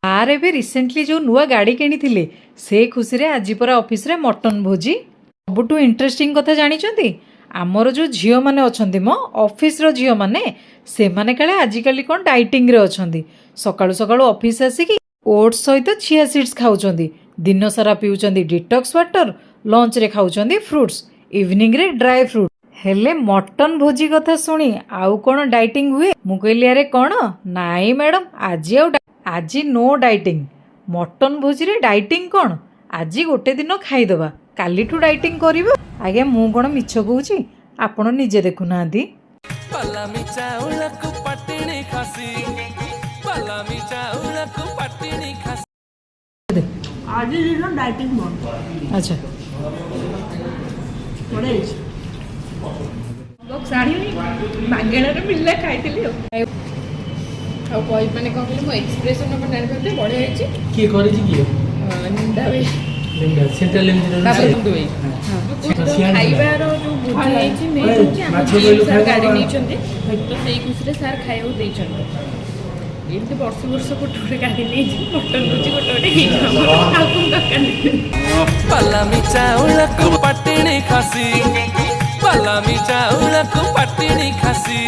Sir ଏବେ recently ଯେଉଁ ନୂଆ ଗାଡ଼ି କିଣିଥିଲେ, ସେ ଖୁସିରେ ଆଜି ପରା ଅଫିସରେ ମଟନ୍ ଭୋଜି। ସବୁଠୁ ଇଣ୍ଟରେଷ୍ଟିଂ କଥା ଜାଣିଛନ୍ତି? ଆମର ଯେଉଁ ଝିଅମାନେ ଅଛନ୍ତି ମ, ଅଫିସର ଝିଅମାନେ, ସେମାନେ କାଳେ ଆଜିକାଲି କ'ଣ ଡାଇଟିଂରେ ଅଛନ୍ତି। ସକାଳୁ ସକାଳୁ ଅଫିସ ଆସିକି ଓଟ୍ସ ସହିତ ଚିଆ ସିଡ୍ସ ଖାଉଛନ୍ତି, ଦିନସାରା ପିଉଛନ୍ତି ଡିଟକ୍ସ ୱାଟର, ଲଞ୍ଚରେ ଖାଉଛନ୍ତି ଫ୍ରୁଟ୍ସ, ଇଭିନିଂରେ ଡ୍ରାଏ ଫ୍ରୁଟ୍। ହେଲେ ମଟନ୍ ଭୋଜି କଥା ଶୁଣି ଆଉ କ'ଣ ଡାଇଟିଂ ହୁଏ? ମୁଁ କହିଲି, ଆରେ କ'ଣ? ନାଇଁ ମ୍ୟାଡ଼ାମ, ଆଜି ଆଉ ଆଜି ନୋ ଡାଇଟିଂ। ମଟନ୍ ଭୋଜିରେ ଡାଇଟିଂ କ'ଣ? ଆଜି ଗୋଟେ ଦିନ ଖାଇଦେବା, କାଲିଠୁ ଡାଇଟିଂ କରିବ। ଆଜ୍ଞା, ମୁଁ କ'ଣ ମିଛ କହୁଛି? ଆପଣ ନିଜେ ଦେଖୁନାହାନ୍ତି। ପାଲାମି ଚାଉଳକୁ ପାଟିଣି ଖାସି, ପାଲାମି ଚାଉଳକୁ ପାଟିଣି ଖାସି। ଆଜି ଦିନ ଡାଇଟିଂ ବନ୍ଦ। ବଢ଼ିଆ ହେଇଛି। ବକ୍ସ ଆଣିନି, ମାଗଣାରେ ମିଳିଲା, ଖାଇଥିଲି। ଆଉ ଆଉ କହି ମାନେ କ'ଣ କହିଲେ, ମୋ ଏକ୍ସପ୍ରେସନ୍ ଆପଣ ଜାଣିପାରୁଥିବେ, ବଢ଼ିଆ ହେଇଛି। କିଏ କରିଛି, କିଏ? ନିନ୍ଦା ଭାଇ। ସେଣ୍ଟ୍ରାଲ। ତାପରେ ଭାଇ ଖାଇବାର ଯୋଉ ଭୋଜି ହେଇଛି, ମେନ୍ ହେଉଛି ଆମ ମାଛ ଜିଏମ୍ କହିଲୁ ସାର୍ ଖାଇବା। ଗାଡ଼ି ନେଇଛନ୍ତି ତ ସେଇ ଖୁସିରେ ସାର୍ ଖାଇବାକୁ ଦେଇଛନ୍ତି। ଏମିତି ବର୍ଷ ବର୍ଷ ଗୋଟେ ଗୋଟେ ଗାଡ଼ି ନେଇଛି, ମଟନ୍ ଭୋଜି ଗୋଟେ ଗୋଟେ ହେଇଯିବ ଆମର, ଆଉ କ'ଣ ଦରକାର ନାହିଁ। ପାଲାମି ଚାଉଳକୁ ପାଟିଣି ଖାସି, ପାଲାମି ଚାଉଳକୁ ପାଟିଣି ଖାସି।